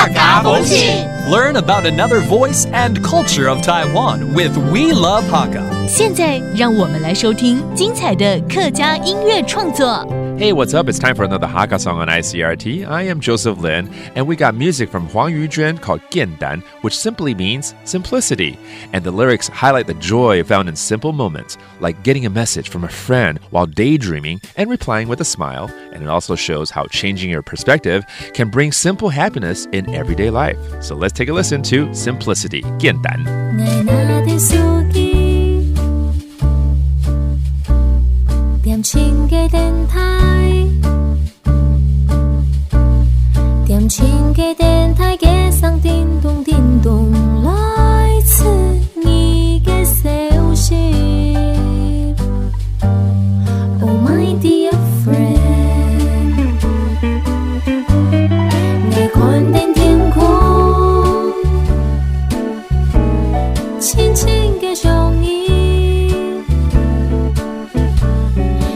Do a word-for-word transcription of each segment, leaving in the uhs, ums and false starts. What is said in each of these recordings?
客家風情。 Learn about another voice and culture of Taiwan with We Love Hakka. 现在让我们来收听精彩的客家音乐创作。 Hey, what's up? It's time for another Hakka song on I C R T. I am Joseph Lin, and we got music from Huang Yujun called 简单, which simply means simplicity. And the lyrics highlight the joy found in simple moments, like getting a message from a friend while daydreaming and replying with a smile. And it also shows how changing your perspective can bring simple happiness in everyday life. So let's take a listen to Simplicity, 简单。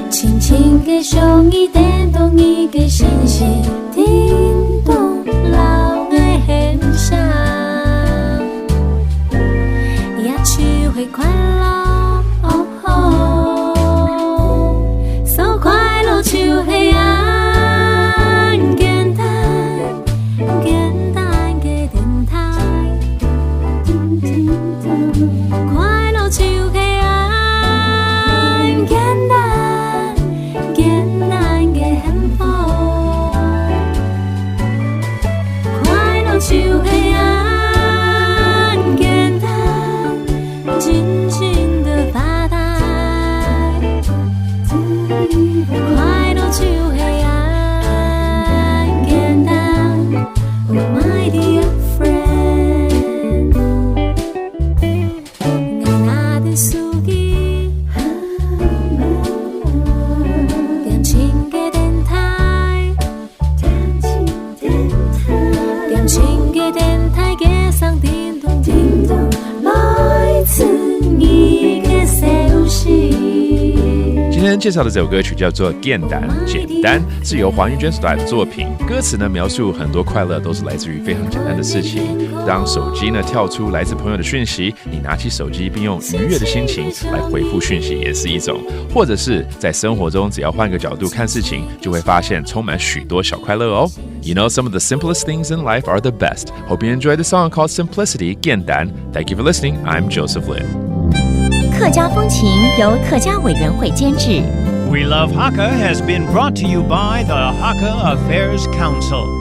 轻轻个声音，弹动你个心情，停动老爱很想，也就会快乐。哦吼，so快乐就会啊，简单。 简单个电台，快乐就系恁简单，简单个幸福。快乐就系恁简单， 真正的发呆。快乐就系恁简单，Oh my dear friend，我拿的手机，点情个电台。 点情个电台，街上叮咚叮咚，来自你个消息。 今天介绍的这首歌曲叫做《简单》，简单是由黄玉娟所带来的作品。歌词呢，描述很多快乐都是来自于非常简单的事情。当手机呢跳出来自朋友的讯息，你拿起手机，并用愉悦的心情来回复讯息，也是一种。或者是在生活中，只要换个角度看事情，就会发现充满许多小快乐哦。You know, some of the simplest things in life are the best. Hope you enjoy the song called Simplicity, 简单. Thank you for listening. I'm Joseph Lin. 客家风情由客家委员会监制。 We Love Hakka has been brought to you by the Hakka Affairs Council.